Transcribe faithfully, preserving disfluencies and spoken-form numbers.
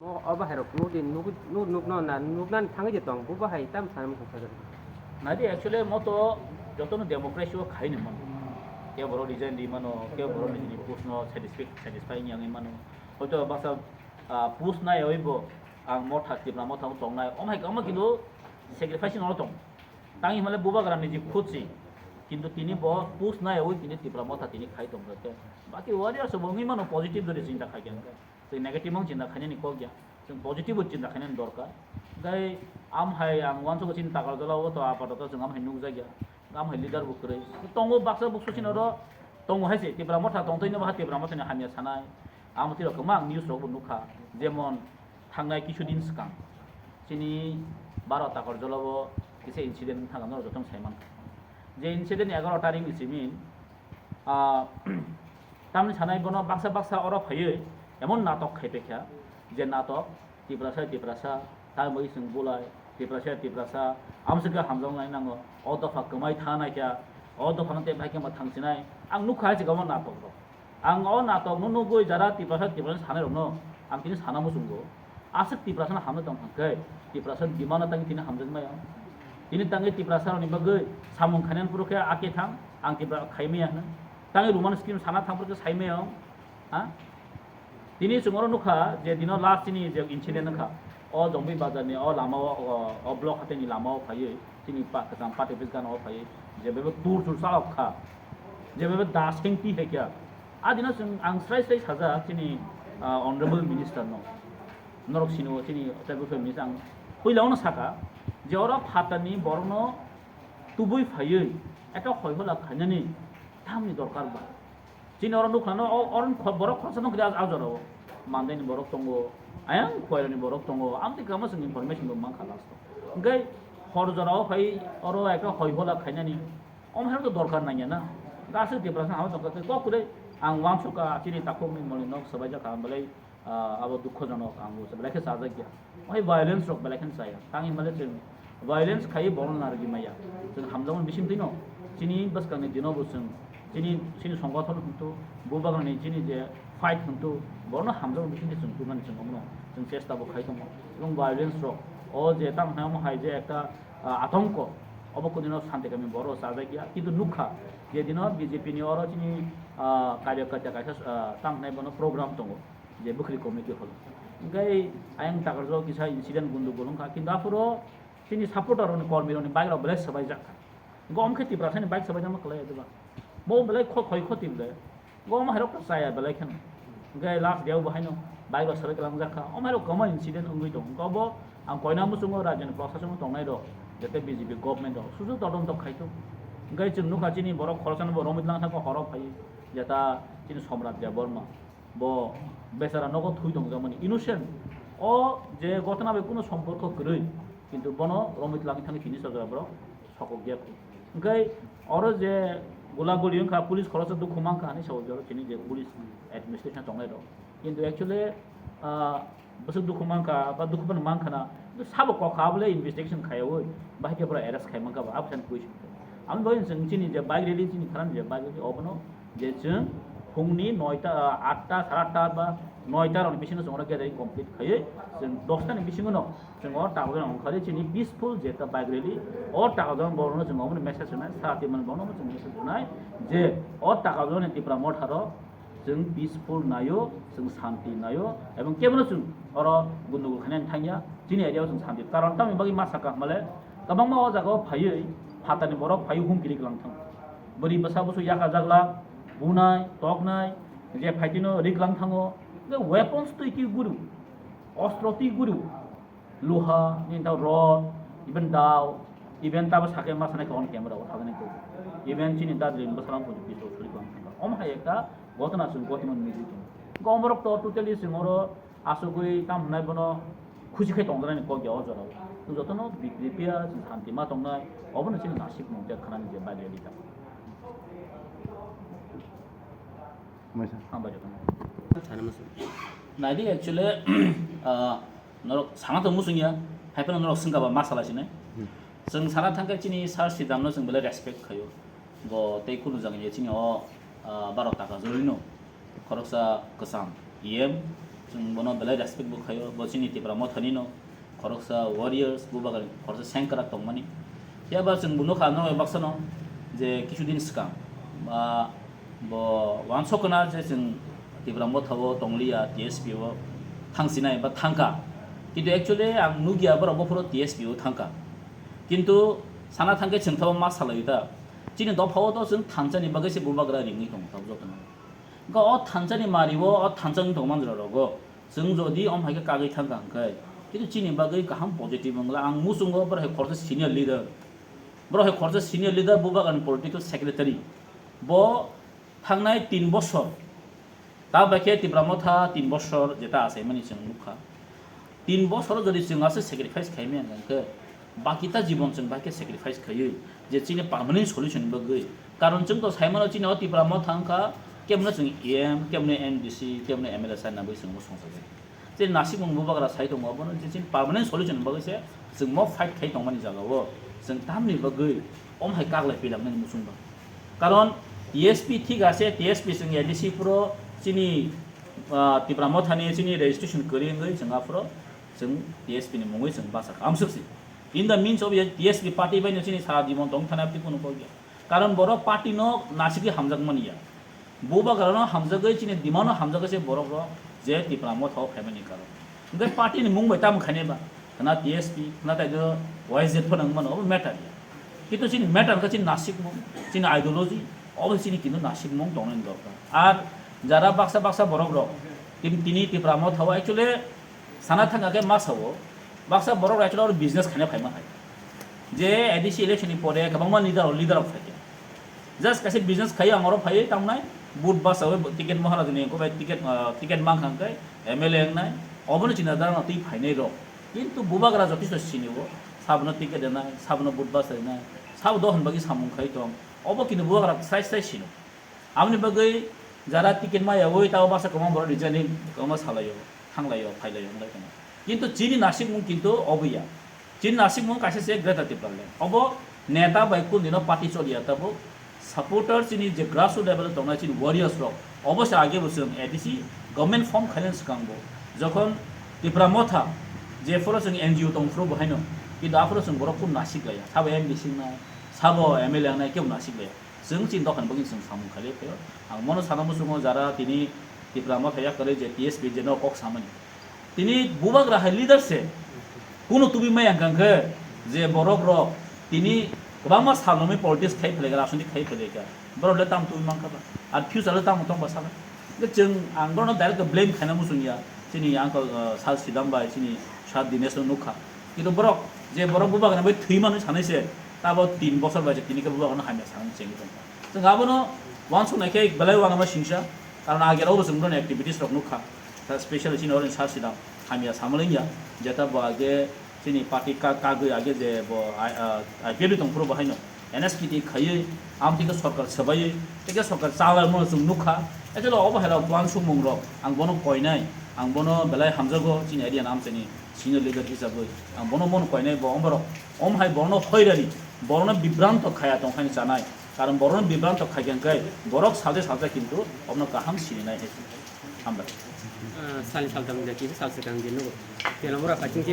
Mo o bahai rok nuk di, nuk, nuk, nuk no na, nuk nan thangwi de tong, bo bahai tam sana muchung sajak. Nai di, actually mo to joto no democracy o khai ni mano. Ke boro resign di mano, ke boro ni post no satisfy, satisfy ni yang mano. Hoito baksa, ah, post nai oi bo ang motha Tipra motha tong nai. Om hai kama kintu sacrifice no tong. Tangi male bubagra ni ji khutsi. Kintu tini bo post nai oi tini Tipra motha tini khai tong khe. Baki warriors bo ngi mano positive dori chinta khai khe. Tei negative mang chinta khainani kok ya. Chwng positive chinta khainani dorkar. Tei am hai ang uansukha chini Takarjala o to apatoto chwng am hai nukjakya. Am hai leader bo kwrwi. Tongo baksa buksu chini oro tongo hai se Tipra motha tongtoi no ba Tipra motha ni hamya sanai. Amo tiro kwma ang news rok bo nukha. Jemon thangnai kisu din swkang chini Baro Takarjala o kisa incident thangkha norok joto no saimankha. Je incident egaroh tarik ni simi Ah, tamni sanai bono baksa baksa oro phaiwi emon natok khai paikha, je natok Tiprasa Tiprasa, tamni bagwi chwng bulai, Tiprasa Tiprasa, amswkhe hamjaknai nango, o dopha kwmai tha naikha, o dophano tei bai khe ma thangsinai, ang nukha hai se omo natok rok. Ang o natok no nugwi jara Tiprasa Tiprasa sanai rokno ang tini sana muchungo. Aswk Tiprasano hamjak tong thangkhe, Tiprasa demand-o tangwi tini hamjakmaya. Tini tangwi Tiprasarokni bagwi samung khainani phuru khe ake thang, ang Tipra khaimaya hwnwi. Tangwi Roman scheme sana thang phuru khe saimaya wng. Ha? Tini chwng oro nukha je dino last chini je incident wngkha. O Jombi bazarni o lamao, o, o block hateini lamao phaiwi chini pa-, kwcham party office gana o phaiwi je bebak tur chur chalok kha. Je bebak das hengti hai kha. A dino chwng ang srai srai sajak chini, ah, honorable minister no. Norok sini o chini tribal family ang puila ono saka je oro phatarni borokno tubui phaiwi ekta hoihola khainani tamni dorkar ba. Chini oro nukhlano o, oro kho-, borok khoroksa nukli a, a jorao. Mandaini borok tongo, ayang Khoirani borok tongo, amtwi kamo chwng information bo mankha last o. Hwnkhe hor jorao phai oro ekta hoihola khainani. Omo hai to dorkar nangya na. Aswk Tiprasa hama tongkha tei kok kwrwi ang uansukha chini takhukni moli nok swbaijak kha belai, ah, abo dukhojonok ang belai khe chajakya. Omo hai violence rok belai kheno chaya. Tangwi hwnbahle chwng violence khaiwi borokno narwgwi maya. Chwng hamjakmani bisingtwino chini bwskangni dinobo chwng chini, chini songothon hwnkhe bubagrani chini je fight hwnkhe borokno hamjakmani bisingtwi chwng tubunani chwng omono chwng chesta bo khai tongo. Ebong violence rok o je tamo hwnai omo hai je ekta ah, atongko, obo kudino santi kami borok chajakya, kintu nukha je dino B J P ni oro chini, ah, karyakarta kaisa, ah, tamo hwnai bono program tongo, je bwkhri committee hol. Hwnkhe ayang Takarjao kisa incident gundugul wngkha, kintu aphuru chini supporter rokni, kormi rokni bike rok belai swbaijak kha. Hwnkhe omo khe Tiprasani bike swbaijakma kwlai ya diba? Bo belai kho-, khoi khoti belai. Bo omo hai rok to chaya belai kheno. Hwnkhe last day o bo haino bike rok swbai kwlangjak kha. Omo hai rok kwma incident wngwi tongo. Hwnkhe obo ang koina muchungo rajyoni prosason o tongnai rok, jete B J P government rok susu todonto khai thung. Hwnkhe chwng nukha chini borok khoroksano bo romwi tlang thangkha horo phaiwi. Jeta chini Somrat Debbarma. Bo bechara nogo thui tongjakmani, innocent. O je gotona bai kuno somporko kwrwi, kintu bono romwi twlangwi thangwi tini sajora borok sokok ya. Hwnkhe oro je gula guli wngkha, police khoroksa dukhu mankha hinwi sao, oro chini je police administration tongnai rok. Kintu actually, ah, bwswk dukhu mankha ba dukhu phano mankha na, sabo kok kha bole investigation khaiwi, bahai khe pura arrest khai mankha ba, aboni question. Aboni bagwi chwng chini je bike rally chini khana je bike rally obono je chwng phungni noita, ah, atta, sare atta ba noita rokni bisingo chwng oro gathering complete khaiwi chwng dosta ni bisingo no chwng o takhuk jora ongkhorwi chini peaceful je ekta bike rally, o takhuk jora borokno chwng omono message rwnai, sara Tiprani borokno chwng message rwnai je o takhuk jorani Tipra motha rok chwng peaceful naio, chwng santi naio, ebong kebono chwng oro gundugul khainani thangya, chini area o chwng santi. Karon tamni bagwi ma sakha hwnmale, kwbangma o jaga o phaiwi phatarni borok phaiwi humki ri kwlang thango. Bwrwi bwsa busu yaka jaglak, bunai, toknai, je phaitino ri kwlang thango, hwnkhe weapons twi ki guru, ostro twi guru, luha, nini tamo rod, even dao, even tamo sakhe ma sanai khe on camera o thangwi nai khe. Even chini dadri bwsarang photo piso suri kwlang thangkha. Omo hai ekta gotona chwng gotimo nugwi tongo. Hwnkhe omorok to totally chwng oro asugwi tamo hwnai bono khusi khai tongjaknai ni kok ya o jorao. Chwng jotono B J P ya chwng santi ma tongnai, obono chini nasib mung je khanani je bagi ya rijak. Hambai jotono. Sana muchung. Naidi actually, ah, Norok sana to muchung ya, hai phano norok swngkha ba ma sala sinai. Hmm. Chwng sana thangkhe chini Sir Sridhar no chwng belai respect khaio. Bo tei kunu jaga ya chini o, ah, Baro Takarjala no khoroksa kwcham E M, Chwng bono belai respect bo khaio, bo chini Tipra Mothani no khoroksa warriors, bubagrani khoroksa sengkrak tongmani. Phiya ba chwng bo nukha norok baksano je kisu din swkang, ah, bo uansukna je chwng Tipra Motha o tongliya, T S P o thangsinai ba thangkha. Kintu actually ang nukya borok bophuru T S P o thangkha. Kintu sana thangkhe chwng thabo ma salai ta. Chini dophao to chwng thansa ni bagwi se bubagra ringwi tongo tabuk jotono. Hwnkhe o thansa ni mari o, o thansa wng tongma manjra rogo. Chwng jodi om hai khe kagwi thangkha hwnkhe, kintu chini bagwi kaham positive wngla. Ang muchungo borok hai khoroksa senior leader. Borok hai khoroksa senior leader, bubagrani political secretary. Bo thangnai tin bosor. Ta bai khe Tipra Motha tin bosor jeta achaimani chwng nukha. Tin bosor jodi chwng aswk sacrifice khaimaya hwnkhe, baki ta jibon chwng bai khe sacrifice khaiwi je chini permanent solution ni bagwi. Karon chwng to saimano chini o Tipra Motha wngkha, kebono chwng E M, kebono M D C, kebono M L A sanna bagwi chwng bo songchago. Je nasikmung bubagra sai tongo, abono je chini permanent solution ni bagwi se chwng mo fight khai tongmani jagao chwng tamni bagwi om hai kaglai pilangnani muchungba. Karon T S P thik ase, T S P chwng A D C phuro chini, ah, Tipra Mothani chini registration kwrwi wngwi chwng aphuro chwng T S P ni mungwi chwng basa amsukse. In the means of T S P party bai no chini sara jibon tong thana abdi kunu kok ya. Karon borok party no nasigwi hamjak mani ya. Bubagrano hamjagwi chini demand no hamjagwi se borok rok je Tipra Motha o phaimani karon. Hwnkhe party ni mung bai tamo khainai ba? Khna T S P, khna tai do Y Z phano wng mano, obo matter ya. Kintu chini matter kha chini nasikmung, chini ideology, obo chini kintu nasikmung tongnani dorkar. Ar jara baksa baksa borok rok, tin-, tini Tipra Motha o actually sana thangkha khe ma sao, baksa borok rok actually oro business khaina phaima hai. Je A D C election ni pore kwbangma leader, leader rok phaikha. Just kaisa business khai ang oro phaiwi tamnai, vote basawi ticket Maharaj ni ko bai ticket, ah, ticket mang khang kai M L A wngnai, obono china dana twi phainai rok. Kintu bubagra jotisto sini o, sabono ticket rwnai, sabono vote basa rwnai, sabo dohon bagwi samung khai tong, obo kintu bubagra srai srai sino. Aboni bagwi jara ticket ma yawi tabo basa kwbang borok rijani kwbangma salaio, thanglaio, phailaio, wnglai tongo. Kintu chini nasikmung kintu obo ya. Chini nasikmung kaisa se Greater Tipraland. Obo neta bai kundino party choliya tabuk. Supporter chini je grassroots level o tongnai chini warriors rok. Obo se age bo chwng A D C government form khainani swkang bo. Jokhon Tipra Motha je phoro chwng N G O tong phuru bo haino. Kintu aphuru chwng borok kunu nasik laiya. Sabo M D C wngnai, sabo M L A wngnai, kebo nasik laiya. Chwng chini dophani bagwi chwng samung khailai phaio. Ang bono sana muchungo jara tini Tipra Motha yakarwi je T S P je no kok samani. Tini bubagra hai leader se. Kunu tubi maya hwnkha khe je borok rok tini kwbangma sal romwi politics khai phlai kha, rajniti khai phlai kha. Borok le tamo tubi mankha ba? Ar future le tamo tong ba sala? Hwnkhe chwng ang borokno direct blame khaina muchung ya. Chini uncle, uh, Sir Sidam bai, chini Sir Dinesh no nukha. Kintu borok je borok bubagra bai thwi manwi sanai se, tabo tin bosor bai se tini khe bubagra no hamya sanani chengwi tongkha. Chwng abono uansuknai khe belai uanama singsa, karon age rok bo chwng borokni activities rok nukha. Ta specially chini oro Sir Sidam hamya samalengya, jeta bo age chini party ka-, kagwi age je bo I-, ah, I P F ni tongphuru bo haino N S K T khaiwi, amtwi khe sorkar swbaiwi, tei khe sorkar chalai mano chwng nukha. Echelo obo hai rok uansukmung rok, ang bono koinai, ang bono belai hamjago, chini area ni amchaini senior leader hisabwi, ang bono bono koinai bo omorok, om hai bono hoirani, bono bibranto khaya tongkhaini chanai, karon bono bibranto khaikha hwnkhe borok salsa salsa kintu obono kaham sininai hai. Hambai. Ah, salni saltham de kisa salsa kang di nugo. Tela mura kaching